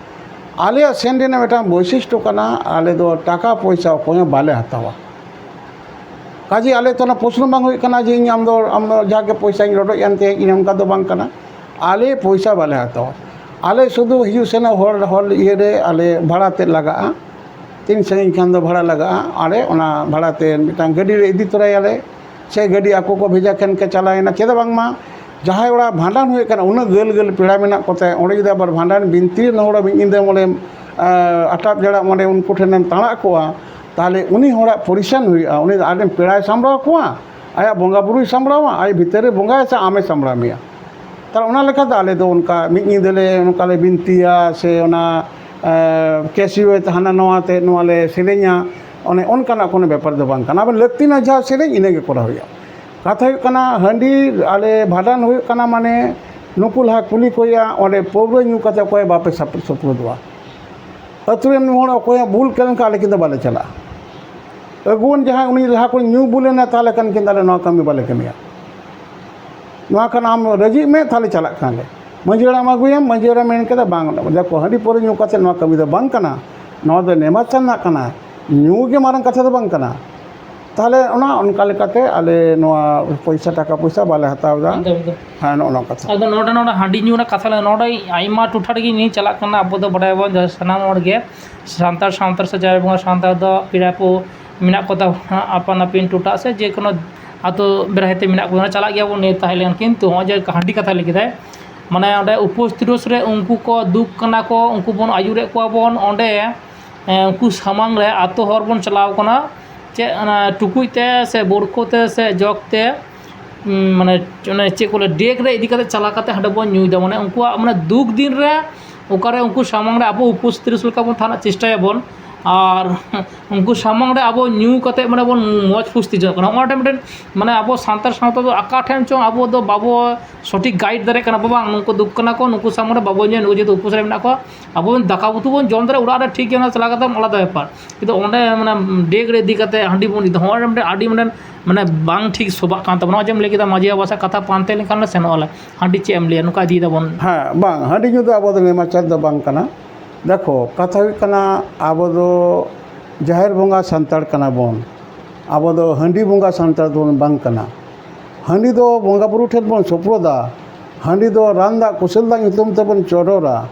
ᱟᱞᱮᱭᱟᱜ ᱥᱮᱱ ᱨᱮᱱᱟᱜ ᱢᱤᱫᱴᱟᱝ ᱵᱳᱭᱥᱤᱥᱴᱚ ᱠᱟᱱᱟ, ᱟᱞᱮ ᱫᱚ ᱴᱟᱠᱟ ᱯᱚᱭᱥᱟ ᱚᱠᱚᱭ ᱦᱚᱸ ᱵᱟᱞᱮ ᱦᱟᱛᱟᱣᱟ᱾ ᱠᱟᱡᱮ ᱟᱞᱮ ᱛᱚ ᱚᱱᱟ ᱯᱨᱚᱥᱱᱚ ᱵᱟᱝ ᱦᱩᱭᱩᱜ ᱠᱟᱱᱟ ᱡᱮ ᱤᱧ ᱟᱢ ᱫᱚ, ᱟᱢ ᱫᱚ ᱡᱟᱦᱟᱸ ᱜᱮ ᱯᱚᱭᱥᱟᱧ ᱨᱚᱰᱚᱡ ᱮᱱ ᱛᱮ ᱤᱧ, ᱚᱱᱠᱟ ᱫᱚ ᱵᱟᱝ ᱠᱟᱱᱟ᱾ ᱟᱞᱮ ᱯᱚᱭᱥᱟ ᱵᱟᱞᱮ ᱦᱟᱛᱟᱣᱟ᱾ ᱟᱞᱮ ᱥᱩᱫᱷᱩ ᱦᱤᱡᱩᱜ ᱥᱮᱱᱚᱜ ᱦᱚᱲ, ᱦᱚᱲ ᱤᱭᱟᱹ ᱨᱮ ᱟᱞᱮ ᱵᱷᱟᱲᱟ ᱛᱮ ᱞᱟᱜᱟᱜᱼᱟ, ᱛᱤᱱ ᱥᱟᱺᱜᱤᱧ ᱠᱷᱟᱱ ᱫᱚ ᱵᱷᱟᱲᱟ ᱞᱟᱜᱟᱜᱼᱟ, ᱟᱞᱮ ᱚᱱᱟ ᱵᱷᱟᱲᱟ ᱛᱮ ᱢᱤᱫᱴᱟᱝ ᱜᱟᱹᱰᱤ ᱞᱮ ᱤᱫᱤ ᱛᱚᱨᱟᱭᱟᱞᱮ, ᱥᱮ ᱜᱟᱹᱰᱤ ᱟᱠᱚ ᱠᱚ ᱵᱷᱮᱡᱟ ᱠᱷᱟᱱ ᱠᱚ ᱪᱟᱞᱟᱣᱮᱱᱟ᱾ ᱪᱮᱫᱟᱜ ᱵᱟᱝᱢᱟ ᱡᱟᱦᱟᱸᱭ ᱚᱲᱟᱜ ᱵᱷᱟᱸᱰᱟᱱ ᱦᱩᱭᱩᱜ ᱠᱟᱱᱟ, ᱩᱱᱟᱹᱜ ᱜᱟᱹᱞ ᱜᱟᱹᱞ ᱯᱮᱲᱟ ᱢᱮᱱᱟᱜ ᱠᱚᱛᱮ, ᱚᱸᱰᱮ ᱡᱩᱫᱤ ᱟᱵᱟᱨ ᱵᱷᱟᱸᱰᱟᱱ ᱵᱤᱱᱛᱤ ᱨᱮᱱ ᱦᱚᱲ ᱢᱤᱫ ᱧᱤᱫᱟᱹ ᱚᱸᱰᱮ, ᱮ, ᱟᱴᱟᱯ ᱡᱟᱲᱟᱯ ᱚᱸᱰᱮ ᱩᱱᱠᱩ ᱴᱷᱮᱱᱮᱢ ᱛᱟᱬᱟᱜ ᱠᱚᱜᱼᱟ, ᱛᱟᱦᱚᱞᱮ ᱩᱱᱤ ᱦᱚᱲᱟᱜ ᱯᱚᱨᱤᱥᱟᱱ ᱦᱩᱭᱩᱜᱼᱟ᱾ ᱩᱱᱤ ᱫᱚ ᱟᱡᱨᱮᱱ ᱯᱮᱲᱟᱭ ᱥᱟᱢᱵᱲᱟᱣ ᱠᱚᱣᱟ, ᱟᱭᱟᱜ ᱵᱚᱸᱜᱟ ᱵᱩᱨᱩᱭ ᱥᱟᱢᱵᱲᱟᱣᱟ, ᱟᱡ ᱵᱷᱤᱛᱟᱹᱨ ᱨᱮ ᱵᱚᱸᱜᱟᱭᱟ ᱥᱮ ᱟᱢᱮ ᱥᱟᱢᱵᱲᱟᱣ ᱢᱮᱭᱟ? ᱛᱟᱦᱚᱞᱮ ᱚᱱᱟ ᱞᱮᱠᱟᱛᱮ ᱟᱞᱮ ᱫᱚ ᱚᱱᱠᱟ ᱢᱤᱫ ᱧᱤᱫᱟᱹ ᱞᱮ ᱚᱱᱠᱟ ᱞᱮ ᱵᱤᱱᱛᱤᱭᱟ, ᱥᱮ ᱚᱱᱟ, ᱮ, ᱠᱮᱥᱤᱭᱳ ᱛᱮ ᱦᱟᱱᱟ ᱱᱚᱣᱟ ᱛᱮ ᱱᱚᱣᱟ ᱞᱮ ᱥᱮᱨᱮᱧᱟ, ᱚᱱᱮ ᱚᱱᱠᱟᱱᱟᱜ ᱠᱳᱱᱳ ᱵᱮᱯᱟᱨ ᱫᱚ ᱵᱟᱝ ᱠᱟᱱᱟ᱾ ᱟᱵᱮᱱ ᱞᱟᱹᱠᱛᱤ ᱨᱮᱱᱟᱜ ᱡᱟᱦᱟᱸ ᱥᱮᱨᱮᱧ, ᱤᱱᱟᱹ ᱜᱮ ᱠᱚᱨᱟᱣ ᱦᱩᱭᱩᱜᱼᱟ᱾ ᱠᱟᱛᱷᱟ ᱦᱩᱭᱩᱜ ᱠᱟᱱᱟ, ᱦᱟᱺᱰᱤ ᱟᱞᱮ ᱵᱷᱟᱸᱰᱟᱱ ᱦᱩᱭᱩᱜ ᱠᱟᱱᱟ, ᱢᱟᱱᱮ ᱱᱩᱠᱩ ᱞᱟᱦᱟ ᱠᱩᱞᱤ ᱠᱚ ᱦᱩᱭᱩᱜᱼᱟ, ᱚᱸᱰᱮ ᱯᱟᱹᱣᱨᱟᱹ ᱧᱩ ᱠᱟᱛᱮ ᱚᱠᱚᱭ ᱵᱟᱯᱮ ᱥᱟᱯ-, ᱥᱩᱯᱨᱩᱫᱚᱜᱼᱟ? ᱟᱹᱛᱩ ᱨᱮᱱ ᱦᱚᱲ ᱚᱠᱚᱭᱟᱜ ᱵᱷᱩᱞ ᱠᱟᱱ ᱠᱷᱟᱱ ᱟᱞᱮ ᱠᱤᱱ ᱫᱚ ᱵᱟᱞᱮ ᱪᱟᱞᱟᱜᱼᱟ᱾ ᱟᱹᱜᱩᱣᱟᱱ ᱡᱟᱦᱟᱸᱭ ᱩᱱᱤ ᱞᱟᱦᱟ ᱠᱷᱚᱱ ᱧᱩ ᱵᱩᱞ ᱮᱱᱟ, ᱛᱟᱦᱚᱞᱮ ᱠᱷᱟᱱ ᱠᱤᱱ ᱟᱞᱮ ᱱᱚᱣᱟ ᱠᱟᱹᱢᱤ ᱵᱟᱞᱮ ᱠᱟᱹᱢᱤᱭᱟ᱾ ᱱᱚᱣᱟ ᱠᱷᱟᱱ ᱟᱢ ᱨᱟᱹᱡᱤᱜ ᱢᱮ, ᱛᱟᱦᱚᱞᱮ ᱪᱟᱞᱟᱜ ᱠᱟᱱᱟᱞᱮ᱾ ᱢᱟᱺᱡᱷᱤ ᱦᱟᱲᱟᱢ ᱟᱹᱜᱩᱭᱮᱢ, ᱢᱟᱺᱡᱷᱤ ᱦᱟᱲᱟᱢ ᱢᱮᱱ ᱠᱮᱫᱟ, "ᱵᱟᱝ, ᱫᱮᱠᱷᱚ, ᱦᱟᱺᱰᱤ ᱯᱟᱹᱣᱨᱟᱹ ᱧᱩ ᱠᱟᱛᱮ ᱱᱚᱣᱟ ᱠᱟᱹᱢᱤ ᱫᱚ ᱵᱟᱝ ᱠᱟᱱᱟ, ᱱᱚᱣᱟ ᱫᱚ ᱱᱮᱢᱟᱪᱟᱨ ᱨᱮᱱᱟᱜ ᱠᱟᱱᱟ, ᱧᱩ ᱜᱮ ᱢᱟᱨᱟᱝ ᱠᱟᱛᱷᱟ ᱫᱚ ᱵᱟᱝ ᱠᱟᱱᱟ᱾" ᱛᱟᱦᱚᱞᱮ ᱚᱱᱟ ᱚᱱᱠᱟ ᱞᱮᱠᱟᱛᱮ ᱟᱞᱮ ᱱᱚᱣᱟ ᱯᱚᱭᱥᱟ, ᱴᱟᱠᱟ ᱯᱚᱭᱥᱟ ᱵᱟᱞᱮ ᱦᱟᱛᱟᱣ ᱮᱫᱟ᱾ ᱮᱠᱫᱚᱢ, ᱮᱠᱫᱚᱢ᱾ ᱦᱮᱸ, ᱱᱚᱜᱼᱚ ᱱᱚᱣᱟ ᱠᱟᱛᱷᱟ᱾ ᱟᱫᱚ ᱱᱚᱰᱮ, ᱱᱚᱰᱮ ᱦᱟᱺᱰᱤ ᱧᱩ ᱨᱮᱱᱟᱜ ᱠᱟᱛᱷᱟ ᱞᱮ, ᱱᱚᱰᱮ ᱟᱭᱢᱟ ᱴᱚᱴᱷᱟ ᱨᱮᱜᱮ ᱧᱮᱞ ᱪᱟᱞᱟᱜ ᱠᱟᱱᱟ᱾ ᱟᱵᱚ ᱫᱚ ᱵᱟᱰᱟᱭ ᱟᱵᱚᱱ ᱡᱮ ᱥᱟᱱᱟᱢ ᱦᱚᱲ ᱜᱮ ᱥᱟᱱᱛᱟᱲ ᱥᱟᱶᱛᱟ ᱥᱮ ᱡᱟᱦᱮᱨ ᱵᱚᱸᱜᱟ ᱥᱟᱶᱛᱟ ᱫᱚ ᱯᱮᱲᱟ ᱠᱚ ᱢᱮᱱᱟᱜ ᱠᱚ ᱛᱟᱵᱚᱱᱟ, ᱟᱯᱟᱱ ᱟᱹᱯᱤᱱ ᱴᱚᱴᱷᱟ ᱥᱮ ᱡᱮᱠᱳᱱᱳ ᱟᱛᱳ ᱵᱮᱲᱦᱟᱭ ᱛᱮ ᱢᱮᱱᱟᱜ ᱠᱚ ᱛᱟᱵᱚᱱᱟ, ᱪᱟᱞᱟᱜ ᱜᱮᱭᱟᱵᱚᱱ᱾ ᱱᱤᱭᱟᱹ ᱛᱟᱦᱮᱸ ᱞᱮᱱ, ᱠᱤᱱᱛᱩ ᱱᱚᱜᱼᱚᱭ ᱡᱮ ᱦᱟᱺᱰᱤ ᱠᱟᱛᱷᱟ ᱞᱟᱹᱭ ᱠᱮᱫᱟᱭ, ᱢᱟᱱᱮ ᱚᱸᱰᱮ ᱩᱯᱟᱹᱥ ᱛᱤᱨᱚᱥ ᱨᱮ ᱩᱱᱠᱩ ᱠᱚ ᱫᱩᱠ ᱠᱟᱱᱟ ᱠᱚ, ᱩᱱᱠᱩ ᱵᱚᱱ ᱟᱹᱭᱩᱨᱮᱫ ᱠᱚᱣᱟ ᱵᱚᱱ ᱚᱸᱰᱮ, ᱮ, ᱩᱱᱠᱩ ᱥᱟᱢᱟᱝ ᱨᱮ ᱟᱛᱳ ᱦᱚᱲ ᱵᱚᱱ ᱪᱟᱞᱟᱣ ᱠᱟᱱᱟ, ᱪᱮᱫ ᱚᱱᱟ ᱴᱩᱠᱩᱡ ᱛᱮ ᱥᱮ ᱵᱚᱲᱠᱚ ᱛᱮ ᱥᱮ ᱡᱚᱜᱽ ᱛᱮ, ᱩᱢ, ᱢᱟᱱᱮ ᱚᱱᱮ ᱪᱮᱫ ᱠᱚ ᱞᱟᱹᱭᱟ, ᱰᱮᱠ ᱨᱮ ᱤᱫᱤ ᱠᱟᱛᱮ ᱪᱟᱞᱟᱣ ᱠᱟᱛᱮ ᱦᱟᱸᱰᱮ ᱵᱚᱱ ᱧᱩᱭᱮᱫᱟ᱾ ᱢᱟᱱᱮ ᱩᱱᱠᱩᱣᱟᱜ ᱢᱟᱱᱮ ᱫᱩᱠ ᱫᱤᱱ ᱨᱮ ᱚᱠᱟᱨᱮ ᱩᱱᱠᱩ ᱥᱟᱢᱟᱝ ᱨᱮ ᱟᱵᱚ ᱩᱯᱚᱥᱛᱷᱤᱛ ᱞᱮᱠᱟ ᱵᱚᱱ ᱛᱟᱦᱮᱱ ᱪᱮᱥᱴᱟᱭᱟᱵᱚᱱ, ᱟᱨ ᱩᱱᱠᱩ ᱥᱟᱢᱟᱝ ᱨᱮ ᱟᱵᱚ ᱧᱩ ᱠᱟᱛᱮ ᱢᱟᱱᱮ ᱵᱚᱱ ᱢᱚᱡᱽ ᱯᱷᱩᱥᱛᱤ ᱡᱚᱝ ᱠᱟᱱᱟ᱾ ᱚᱱᱟ ᱢᱤᱫᱴᱮᱱ ᱢᱟᱱᱮ ᱟᱵᱚ ᱥᱟᱱᱛᱟᱲ ᱥᱟᱶᱛᱟ ᱫᱚ ᱚᱠᱟ ᱴᱷᱮᱱ ᱪᱚᱝ ᱟᱵᱚ ᱫᱚ ᱵᱟᱵᱚ ᱥᱚᱴᱷᱤᱠ ᱜᱟᱭᱤᱰ ᱫᱟᱲᱮᱭᱟᱜ ᱠᱟᱱᱟ, ᱵᱟᱵᱟ ᱱᱩᱠᱩ ᱫᱩᱠ ᱠᱟᱱᱟ ᱠᱚ, ᱱᱩᱠᱩ ᱥᱟᱢᱟᱝ ᱨᱮ ᱵᱟᱵᱚ ᱧᱩᱭᱟ, ᱱᱩᱠᱩ ᱡᱮᱦᱮᱛᱩ ᱩᱯᱟᱹᱥ ᱨᱮ ᱢᱮᱱᱟᱜ ᱠᱚᱣᱟ, ᱟᱵᱚ ᱵᱚᱱ ᱫᱟᱠᱟ ᱩᱛᱩ ᱵᱚᱱ ᱡᱚᱢ ᱫᱟᱲᱮᱭᱟᱜᱼᱟ ᱚᱲᱟᱜ ᱨᱮ, ᱴᱷᱤᱠ ᱜᱮᱭᱟ, ᱚᱱᱟ ᱪᱟᱞᱟᱣ ᱠᱟᱛᱮ ᱟᱞᱟᱫᱟ ᱵᱮᱯᱟᱨ᱾ ᱠᱤᱱᱛᱩ ᱚᱸᱰᱮ ᱢᱟᱱᱮ ᱰᱮᱠ ᱨᱮ ᱤᱫᱤ ᱠᱟᱛᱮ ᱦᱟᱺᱰᱤ ᱵᱚᱱ ᱤᱫᱤ, ᱦᱚᱸ ᱚᱸᱰᱮ ᱢᱤᱫᱴᱮᱱ ᱟᱹᱰᱤ ᱢᱤᱫᱴᱮᱱ ᱢᱟᱱᱮ ᱵᱟᱝ ᱴᱷᱤᱠ ᱥᱚᱵᱷᱟᱜ ᱠᱟᱱ ᱛᱟᱵᱚᱱᱟ᱾ ᱱᱚᱜᱼᱚᱭ ᱡᱮᱢ ᱞᱟᱹᱭ ᱠᱮᱫᱟ ᱢᱟᱹᱡᱷᱤ ᱵᱟᱵᱟ ᱥᱟᱶ ᱠᱟᱛᱷᱟ ᱯᱟᱱᱛᱮ ᱞᱮᱱᱠᱷᱟᱱ ᱞᱮ ᱥᱮᱱᱚᱜ ᱟᱞᱮ, ᱦᱟᱺᱰᱤ ᱪᱮᱫ ᱮᱢ ᱞᱟᱹᱭᱟ, ᱱᱚᱝᱠᱟ ᱤᱫᱤᱭ ᱫᱟᱵᱚᱱ᱾ ᱦᱮᱸ, ᱵᱟᱝ, ᱦᱟᱺᱰᱤ ᱧᱩ ᱫᱚ ᱟᱵᱚ ᱫᱚ ᱱᱮᱢᱟᱪᱟᱨ ᱫᱚ ᱵᱟᱝ ᱠᱟᱱᱟ᱾ ᱫᱮᱠᱷᱚ, ᱠᱟᱛᱷᱟ ᱦᱩᱭᱩᱜ ᱠᱟᱱᱟ, ᱟᱵᱚ ᱫᱚ ᱡᱟᱦᱮᱨ ᱵᱚᱸᱜᱟ ᱥᱟᱱᱛᱟᱲ ᱠᱟᱱᱟ ᱵᱚᱱ, ᱟᱵᱚ ᱫᱚ ᱦᱟᱺᱰᱤ ᱵᱚᱸᱜᱟ ᱥᱟᱱᱛᱟᱲ ᱫᱚᱵᱚᱱ ᱵᱟᱝ ᱠᱟᱱᱟ᱾ ᱦᱟᱺᱰᱤ ᱫᱚ ᱵᱚᱸᱜᱟ ᱵᱩᱨᱩ ᱴᱷᱮᱱ ᱵᱚᱱ ᱥᱚᱯᱨᱚᱫᱟ, ᱦᱟᱺᱰᱤ ᱫᱚ ᱨᱟᱱ ᱫᱟᱜ ᱠᱩᱥᱟᱹᱞ ᱫᱟᱜ ᱧᱩᱛᱩᱢ ᱛᱮᱵᱚᱱ ᱪᱚᱰᱚᱨᱟ᱾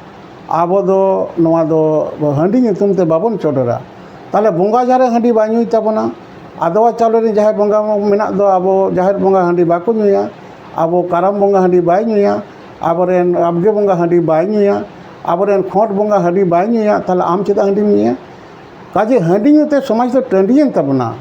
ᱟᱵᱚ ᱫᱚ ᱱᱚᱣᱟ ᱫᱚ ᱦᱟᱺᱰᱤ ᱧᱩᱛᱩᱢ ᱛᱮ ᱵᱟᱵᱚᱱ ᱪᱚᱰᱚᱨᱟ᱾ ᱛᱟᱦᱚᱞᱮ ᱵᱚᱸᱜᱟ ᱡᱟᱦᱟᱸ ᱨᱮ ᱦᱟᱺᱰᱤ ᱵᱟᱭ ᱧᱩᱭ ᱛᱟᱵᱚᱱᱟ, ᱟᱫᱣᱟ ᱪᱟᱣᱞᱮ ᱨᱮ ᱡᱟᱦᱟᱸᱭ ᱵᱚᱸᱜᱟ ᱢᱮᱱᱟᱜ ᱫᱚ, ᱟᱵᱚ ᱡᱟᱦᱮᱨ ᱵᱚᱸᱜᱟ ᱦᱟᱺᱰᱤ ᱵᱟᱠᱚ ᱧᱩᱭᱟ᱾ ᱟᱵᱚ ᱠᱟᱨᱟᱢ ᱵᱚᱸᱜᱟ ᱦᱟᱺᱰᱤ ᱵᱟᱭ ᱧᱩᱭᱟ, ᱟᱵᱚᱨᱮᱱ ᱟᱵᱜᱮ ᱵᱚᱸᱜᱟ ᱦᱟᱺᱰᱤ ᱵᱟᱭ ᱧᱩᱭᱟ, ᱟᱵᱚᱨᱮᱱ ᱠᱷᱚᱸᱰ ᱵᱚᱸᱜᱟ ᱦᱟᱺᱰᱤ ᱵᱟᱭ ᱧᱩᱭᱟ, ᱛᱟᱦᱚᱞᱮ ᱟᱢ ᱪᱮᱫᱟᱜ ᱦᱟᱺᱰᱤᱢ ᱧᱩᱭᱟ? ᱠᱟᱡᱮ ᱦᱟᱺᱰᱤ ᱧᱩ ᱛᱮ ᱥᱚᱢᱟᱡᱽ ᱫᱚ ᱴᱟᱺᱰᱤᱭᱮᱱ ᱛᱟᱵᱚᱱᱟ᱾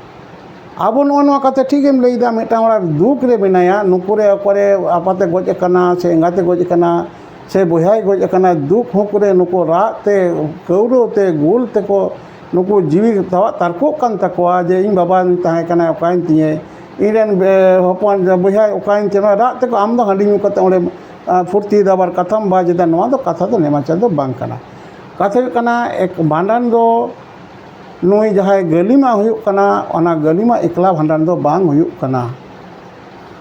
ᱟᱵᱚ ᱱᱚᱜᱼᱚ ᱱᱚᱣᱟ ᱠᱟᱛᱷᱟ ᱴᱷᱤᱠ ᱜᱮᱢ ᱞᱟᱹᱭᱫᱟ, ᱢᱤᱫᱴᱟᱝ ᱦᱚᱲᱟᱜ ᱫᱩᱠ ᱨᱮ ᱢᱮᱱᱟᱭᱟ, ᱱᱩᱠᱩ ᱨᱮ ᱚᱠᱚᱭ ᱨᱮ ᱟᱯᱟᱛᱮ ᱜᱚᱡ ᱟᱠᱟᱱᱟ ᱥᱮ ᱮᱸᱜᱟᱛᱮ ᱜᱚᱡ ᱟᱠᱟᱱᱟ ᱥᱮ ᱵᱚᱭᱦᱟᱭ ᱜᱚᱡ ᱟᱠᱟᱱᱟ, ᱫᱩᱠ ᱦᱚᱸᱠ ᱨᱮ ᱱᱩᱠᱩ ᱨᱟᱜ ᱛᱮ, ᱠᱟᱹᱣᱨᱟᱹ ᱛᱮ, ᱜᱩᱞ ᱛᱮᱠᱚ ᱱᱩᱠᱩ ᱡᱤᱣᱤ ᱛᱟᱣᱟᱜ ᱛᱟᱨᱠᱚᱜ ᱠᱟᱱ ᱛᱟᱠᱚᱣᱟ ᱡᱮ ᱤᱧ ᱵᱟᱵᱟᱧ ᱛᱟᱦᱮᱸ ᱠᱟᱱᱟᱭ, ᱚᱠᱟᱭᱮᱱ ᱛᱤᱧᱟᱹᱭ, ᱤᱧ ᱨᱮᱱ ᱵᱮ-, ᱦᱚᱯᱚᱱ ᱵᱚᱭᱦᱟᱭ ᱚᱠᱟᱭᱮᱱ ᱛᱤᱧᱟᱹ, ᱨᱟᱜ ᱛᱮᱠᱚ, ᱟᱢ ᱫᱚ ᱦᱟᱺᱰᱤ ᱧᱩ ᱠᱟᱛᱮ ᱚᱸᱰᱮ, ᱟ, ᱯᱷᱩᱨᱛᱤᱭᱮᱫᱟ, ᱟᱵᱟᱨ ᱠᱟᱛᱷᱟᱢ ᱵᱟᱡᱽ ᱮᱫᱟ, ᱱᱚᱣᱟ ᱫᱚ ᱠᱟᱛᱷᱟ ᱫᱚ ᱱᱮᱢᱟᱪᱟᱨ ᱫᱚ ᱵᱟᱝ ᱠᱟᱱᱟ᱾ ᱠᱟᱛᱷᱟ ᱦᱩᱭᱩᱜ ᱠᱟᱱᱟ, ᱮᱠ, ᱵᱷᱟᱸᱰᱟᱱ ᱫᱚ ᱱᱩᱭ ᱡᱟᱦᱟᱸᱭ ᱜᱟᱹᱞᱤᱢᱟᱜ ᱦᱩᱭᱩᱜ ᱠᱟᱱᱟ, ᱚᱱᱟ ᱜᱟᱹᱞᱤᱢᱟᱜ ᱮᱠᱞᱟ ᱵᱷᱟᱸᱰᱟᱱ ᱫᱚ ᱵᱟᱝ ᱦᱩᱭᱩᱜ ᱠᱟᱱᱟ᱾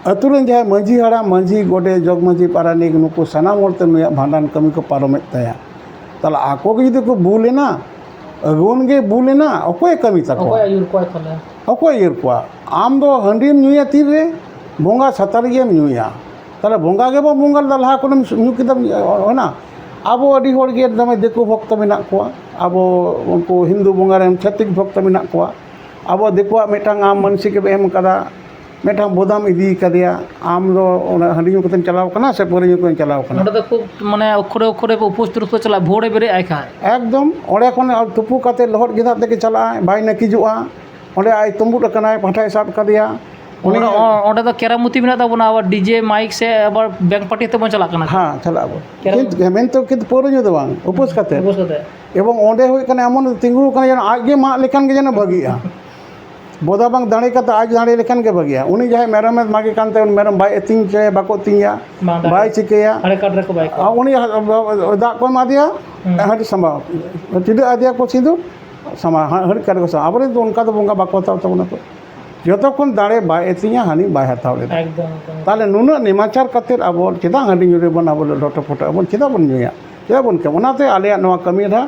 ᱟᱹᱛᱩ ᱨᱮᱱ ᱡᱟᱦᱟᱸᱭ ᱢᱟᱹᱡᱷᱤ ᱦᱟᱲᱟᱢ, ᱢᱟᱹᱡᱷᱤ, ᱜᱚᱰᱮᱛ, ᱡᱚᱜᱽ ᱢᱟᱹᱡᱷᱤ, ᱯᱟᱨᱟᱱᱤᱠ, ᱱᱩᱠᱩ ᱥᱟᱱᱟᱢ ᱦᱚᱲᱛᱮ ᱱᱩᱭᱟᱜ ᱵᱷᱟᱸᱰᱟᱱ ᱠᱟᱹᱢᱤ ᱠᱚ ᱯᱟᱨᱚᱢᱮᱫ ᱛᱟᱭᱟ᱾ ᱛᱟᱦᱚᱞᱮ ᱟᱠᱚ ᱜᱮ ᱡᱩᱫᱤ ᱠᱚ ᱵᱩᱞ ᱮᱱᱟ, ᱟᱹᱜᱩᱣᱟᱹᱱ ᱜᱮ ᱵᱩᱞ ᱮᱱᱟ, ᱚᱠᱚᱭᱮ ᱠᱟᱹᱢᱤ ᱛᱟᱠᱚᱣᱟ? ᱚᱠᱚᱭ ᱟᱹᱭᱩᱨ ᱠᱚᱣᱟᱭ ᱛᱟᱦᱚᱞᱮ? ᱚᱠᱚᱭ ᱟᱹᱭᱩᱨ ᱠᱚᱣᱟ? ᱟᱢ ᱫᱚ ᱦᱟᱺᱰᱤᱢ ᱧᱩᱭᱟ ᱛᱤᱱᱨᱮ? ᱵᱚᱸᱜᱟ ᱥᱟᱛᱟᱨ ᱜᱮᱢ ᱧᱩᱭᱟ᱾ ᱛᱟᱦᱚᱞᱮ ᱵᱚᱸᱜᱟ ᱜᱮᱵᱚᱱ ᱵᱚᱸᱜᱟ ᱞᱮᱫᱟ, ᱞᱟᱦᱟ ᱠᱷᱚᱱᱮᱢ ᱧᱩ ᱠᱮᱫᱟᱢ, ᱚᱱᱟ᱾ ᱟᱵᱚ ᱟᱹᱰᱤ ᱦᱚᱲ ᱜᱮ ᱫᱚᱢᱮ ᱫᱤᱠᱩ ᱵᱷᱚᱠᱛᱚ ᱢᱮᱱᱟᱜ ᱠᱚᱣᱟ, ᱟᱵᱚ ᱩᱱᱠᱩ ᱦᱤᱱᱫᱩ ᱵᱚᱸᱜᱟ ᱨᱮᱱ ᱪᱷᱟᱹᱛᱤᱠ ᱵᱷᱚᱠᱛᱚ ᱢᱮᱱᱟᱜ ᱠᱚᱣᱟ, ᱟᱵᱚ ᱫᱤᱠᱩᱣᱟᱜ ᱢᱤᱫᱴᱟᱝ ᱟᱢ ᱢᱟᱱᱥᱤᱠ ᱮᱢ ᱮᱢ ᱠᱟᱫᱟ, ᱢᱤᱫᱴᱟᱝ ᱵᱚᱫᱟᱢ ᱤᱫᱤ ᱠᱟᱫᱮᱭᱟ, ᱟᱢ ᱫᱚ ᱚᱱᱟ ᱦᱟᱺᱰᱤ ᱧᱩ ᱠᱟᱛᱮᱢ ᱪᱟᱞᱟᱣ ᱠᱟᱱᱟ ᱥᱮ ᱯᱟᱹᱣᱨᱟᱹ ᱧᱩ ᱠᱟᱛᱮᱢ ᱪᱟᱞᱟᱣ ᱠᱟᱱᱟ? ᱱᱚᱰᱮ ᱫᱚ ᱠᱷᱩᱵ, ᱢᱟᱱᱮ, ᱚᱠᱠᱷᱚᱨᱮ ᱚᱠᱠᱷᱚᱨᱮ ᱩᱯᱚᱥᱛᱷᱤᱛ ᱠᱚ ᱪᱟᱞᱟᱜᱼᱟ, ᱵᱷᱳᱨᱮ ᱵᱮᱨᱮᱫ ᱟᱭ ᱠᱷᱟᱱ᱾ ᱮᱠᱫᱚᱢ, ᱚᱸᱰᱮ ᱠᱷᱚᱱ ᱛᱩᱯᱩ ᱠᱟᱛᱮ ᱞᱚᱦᱚᱫ ᱜᱮᱸᱫᱟᱜ ᱛᱮᱜᱮ ᱪᱟᱞᱟᱜᱼᱟᱭ, ᱵᱟᱭ ᱱᱟᱹᱠᱤᱡᱚᱜᱼᱟ᱾ ᱚᱸᱰᱮ ᱟᱡ ᱛᱩᱢᱵᱩᱫ ᱟᱠᱟᱱᱟᱭ, ᱯᱟᱸᱴᱷᱟᱭ ᱥᱟᱵ ᱠᱟᱫᱮᱭᱟ᱾ ᱩᱱᱤ ᱚᱸᱰᱮ, ᱚᱸᱰᱮ ᱫᱚ ᱠᱮᱨᱟᱢᱩᱛᱤ ᱢᱮᱱᱟᱜ ᱛᱟᱵᱚᱱᱟ, ᱟᱵᱟᱨ ᱰᱤᱡᱮ ᱢᱟᱭᱤᱠ ᱥᱮ ᱟᱵᱟᱨ ᱵᱮᱝᱠ ᱯᱟᱨᱴᱤ ᱛᱮᱵᱚᱱ ᱪᱟᱞᱟᱜ ᱠᱟᱱᱟ᱾ ᱦᱮᱸ, ᱪᱟᱞᱟᱜ ᱟᱵᱚᱱ᱾ ᱠᱮᱨᱟᱢ- ᱠᱤᱱᱛᱩ, ᱦᱮᱸ, ᱢᱮᱱᱛᱮ ᱠᱤᱱᱛᱩ ᱯᱟᱹᱣᱨᱟᱹ ᱧᱩ ᱫᱚ ᱵᱟᱝ, ᱩᱯᱟᱹᱥ ᱠᱟᱛᱮ᱾ ᱩᱯᱟᱹᱥ ᱠᱟᱛᱮ᱾ ᱮᱵᱚᱝ ᱚᱸᱰᱮ ᱦᱩᱭᱩᱜ ᱠᱟᱱᱟ, ᱮᱢᱚᱱ ᱛᱤᱸᱜᱩ ᱟᱠᱟᱱᱟ ᱡᱮᱱᱚ ᱟᱡ ᱜᱮ ᱢᱟᱜ ᱞᱮᱠᱷᱟᱱ ᱜᱮ ᱡᱮᱱᱚ ᱵᱷᱟᱹᱜᱤᱜᱼᱟ᱾ ᱵᱚᱫᱟ ᱵᱟᱝ ᱫᱟᱲᱮ ᱠᱟᱛᱮ ᱟᱡ ᱫᱟᱲᱮ ᱞᱮᱠᱷᱟᱱ ᱜᱮ ᱵᱷᱟᱹᱜᱤᱜᱼᱟ᱾ ᱩᱱᱤ ᱡᱟᱦᱟᱸᱭ ᱢᱮᱨᱚᱢᱮ ᱢᱟᱜᱮ ᱠᱟᱱ ᱛᱟᱭᱟ, ᱩᱱᱤ ᱢᱮᱨᱚᱢ ᱵᱟᱭ ᱟᱹᱛᱤᱧ ᱦᱚᱪᱚᱭᱟ, ᱵᱟᱠᱚ ᱟᱹᱛᱤᱧᱟ, ᱵᱟᱝ ᱫᱟᱲᱮ᱾ ᱵᱟᱭ ᱪᱤᱠᱟᱹᱭᱟ᱾ ᱦᱟᱲᱮ ᱠᱟᱴ ᱨᱮᱠᱚ ᱵᱟᱭ ᱠᱚᱜᱼᱟ᱾ ᱟᱨ ᱩᱱᱤ ᱫᱟᱜ ᱠᱚ ᱮᱢᱟᱫᱮᱭᱟ, ᱦᱩᱸ᱾ ᱦᱟᱺᱰᱤ ᱥᱟᱢᱵᱟᱣ, ᱴᱤᱰᱟᱹᱜ ᱟᱫᱮᱭᱟ ᱠᱚ ᱥᱤᱸᱫᱩᱨ, ᱥᱟᱢᱟ-, ᱦᱟ-, ᱦᱟᱹᱨᱤᱡ ᱠᱟᱨᱮ ᱠᱚ ᱥᱟᱢᱟ-, ᱟᱵᱚᱨᱮᱱ ᱫᱚ ᱚᱱᱠᱟ ᱫᱚ ᱵᱚᱸᱜᱟ ᱵᱟᱠᱚ ᱦᱟᱛᱟᱣ ᱛᱟᱵᱚᱱᱟ ᱛᱚ᱾ ᱡᱚᱛᱚ ᱠᱷᱚᱱ ᱫᱟᱲᱮ ᱵᱟᱭ ᱟᱹᱛᱤᱧᱟ, ᱦᱟᱹᱱᱤ ᱵᱟᱭ ᱦᱟᱛᱟᱣ ᱞᱮᱫᱟ᱾ ᱮᱠᱫᱚᱢ, ᱮᱠᱫᱚᱢ᱾ ᱛᱟᱦᱞᱮ ᱱᱩᱱᱟᱹᱜ ᱱᱮᱢᱟᱪᱟᱨ ᱠᱟᱛᱮᱫ ᱟᱵᱚ ᱪᱮᱫᱟᱜ ᱦᱟᱺᱰᱤ ᱧᱩ ᱨᱮᱵᱚᱱ ᱟᱵᱚ ᱞᱚᱴᱚ ᱯᱚᱴᱚᱜ ᱟᱵᱚᱱ, ᱪᱮᱫᱟᱜ ᱵᱚᱱ ᱧᱩᱭᱟ? ᱪᱮᱫᱟᱜ ᱵᱚᱱ ᱠᱟᱹᱢᱤᱭᱟ? ᱚᱱᱟᱛᱮ ᱟᱞᱮᱭᱟᱜ ᱱᱚᱣᱟ ᱠᱟᱹᱢᱤ ᱨᱮ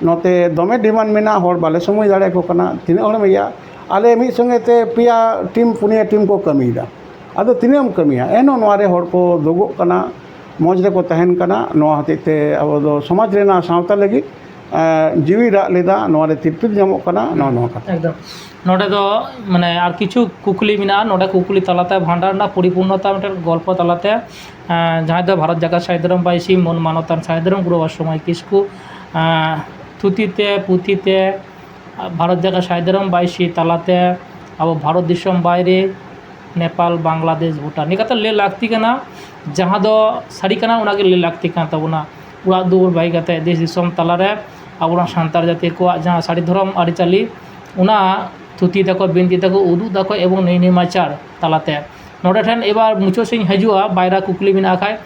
ᱱᱚᱛᱮ ᱫᱚᱢᱮ ᱰᱤᱢᱟᱱᱰ ᱢᱮᱱᱟᱜᱼᱟ, ᱦᱚᱲ ᱵᱟᱞᱮ ᱥᱚᱢᱚᱭ ᱫᱟᱲᱮᱭᱟᱠᱚ ᱠᱟᱱᱟ᱾ ᱛᱤᱱᱟᱹᱜ ᱦᱚᱲᱮᱢ ᱤᱭᱟᱹ? ᱟᱞᱮ ᱢᱤᱫ ᱥᱚᱸᱜᱮ ᱛᱮ ᱯᱮᱭᱟ ᱴᱤᱢ, ᱯᱩᱱᱭᱟᱹ ᱴᱤᱢ ᱠᱚ ᱠᱟᱹᱢᱤᱭᱮᱫᱟ᱾ ᱟᱫᱚ ᱛᱤᱱᱟᱹᱜ ᱮᱢ ᱠᱟᱹᱢᱤᱭᱟ? ᱮᱱᱦᱚᱸ ᱱᱚᱣᱟ ᱨᱮ ᱦᱚᱲ ᱠᱚ ᱫᱩᱜᱚᱜ ᱠᱟᱱᱟ, ᱢᱚᱡᱽ ᱨᱮᱠᱚ ᱛᱟᱦᱮᱱ ᱠᱟᱱᱟ᱾ ᱱᱚᱣᱟ ᱦᱚᱛᱮᱡ ᱛᱮ ᱟᱵᱚ ᱫᱚ ᱥᱚᱢᱟᱡᱽ ᱨᱮᱱᱟᱜ ᱥᱟᱶᱛᱟ ᱞᱟᱹᱜᱤᱫ ᱮᱸ, ᱡᱤᱣᱤ ᱨᱟᱜ ᱞᱮᱫᱟ, ᱱᱚᱣᱟ ᱨᱮ ᱛᱤᱨᱯᱤᱛ ᱧᱟᱢᱚᱜ ᱠᱟᱱᱟ, ᱱᱚᱜᱼᱚ ᱱᱚᱣᱟ ᱠᱟᱛᱷᱟ᱾ ᱮᱠᱫᱚᱢ᱾ ᱱᱚᱰᱮ ᱫᱚ ᱢᱟᱱᱮ ᱟᱨ ᱠᱤᱪᱷᱩ ᱠᱩᱠᱞᱤ ᱢᱮᱱᱟᱜᱼᱟ᱾ ᱱᱚᱰᱮ ᱠᱩᱠᱞᱤ ᱛᱟᱞᱟᱛᱮ ᱵᱷᱟᱸᱰᱟᱨ ᱨᱮᱱᱟᱜ ᱯᱚᱨᱤᱯᱩᱨᱱᱚᱛᱟ ᱢᱤᱫᱴᱮᱱ ᱜᱚᱞᱯᱚ ᱛᱟᱞᱟᱛᱮ, ᱮᱸ, ᱡᱟᱦᱟᱸᱭ ᱫᱚ ᱵᱷᱟᱨᱚᱛ ᱡᱟᱠᱟᱛ ᱥᱟᱹᱦᱤ ᱫᱷᱚᱨᱚᱢ ᱵᱟᱭᱥᱤ ᱢᱟᱹᱱ ᱢᱟᱱᱚᱛᱟᱱ ᱥᱟᱹᱦᱤ ᱫᱷᱚᱨᱚᱢ ᱜᱩᱨᱩ ᱵᱟᱵᱟ ᱥᱚᱢᱟᱭ ᱠᱤᱥᱠᱩ, ᱮᱸ, ᱛᱷᱩᱛᱤ ᱛᱮ, ᱯᱩᱛᱷᱤ ᱛᱮ, ᱵᱷᱟᱨᱚᱛ ᱡᱟᱠᱟᱛ ᱥᱟᱹᱦᱤ ᱫᱷᱚᱨᱚᱢ ᱵᱟᱭᱥᱤ ᱛᱟᱞᱟᱛᱮ ᱟᱵᱚ ᱵᱷᱟᱨᱚᱛ ᱫᱤᱥᱚᱢ ᱵᱟᱭᱨᱮ, ᱱᱮᱯᱟᱞ, ᱵᱟᱝᱞᱟᱫᱮᱥ, ᱵᱷᱩᱴᱟᱱ, ᱱᱤᱭᱟᱹ ᱠᱟᱛᱷᱟ ᱞᱟᱹᱭ ᱞᱟᱹᱠᱛᱤ ᱠᱟᱱᱟ᱾ ᱡᱟᱦᱟᱸ ᱫᱚ ᱥᱟᱹᱨᱤ ᱠᱟᱱᱟ, ᱚᱱᱟᱜᱮ ᱞᱟᱹᱭ ᱞᱟᱹᱠᱛᱤ ᱠᱟᱱ ᱛᱟᱵᱚᱱᱟ᱾ ᱚᱲᱟᱜ ᱫᱩᱣᱟᱹᱨ ᱵᱟᱹᱜᱤ ᱠᱟᱛᱮ ᱫᱮᱥ ᱫᱤᱥᱚᱢ ᱛᱟᱞᱟᱨᱮ ᱟᱵᱚᱨᱮᱱ ᱥᱟᱱᱛᱟᱲ ᱡᱟᱹᱛᱤ ᱠᱚᱣᱟᱜ ᱡᱟᱦᱟᱸ ᱥᱟᱹᱨᱤ ᱫᱷᱚᱨᱚᱢ ᱟᱹᱨᱤᱪᱟᱹᱞᱤ, ᱚᱱᱟ ᱛᱷᱩᱛᱤ ᱫᱟᱠᱚ, ᱵᱤᱱᱛᱤ ᱫᱟᱠᱚ, ᱩᱫᱩᱜ ᱫᱟᱠᱚ ᱮᱵᱚᱝ ᱱᱮᱭ ᱱᱮᱢᱟᱪᱟᱨ ᱛᱟᱞᱟᱛᱮ᱾ ᱱᱚᱰᱮ ᱴᱷᱮᱱ ᱮᱵᱟᱨ ᱢᱩᱪᱟᱹᱫ ᱥᱮᱫ ᱤᱧ ᱦᱤᱡᱩᱜᱼᱟ, ᱵᱟᱭᱨᱟ ᱠᱩᱠᱞᱤ ᱢᱮᱱᱟᱜ ᱠᱷᱟᱡ,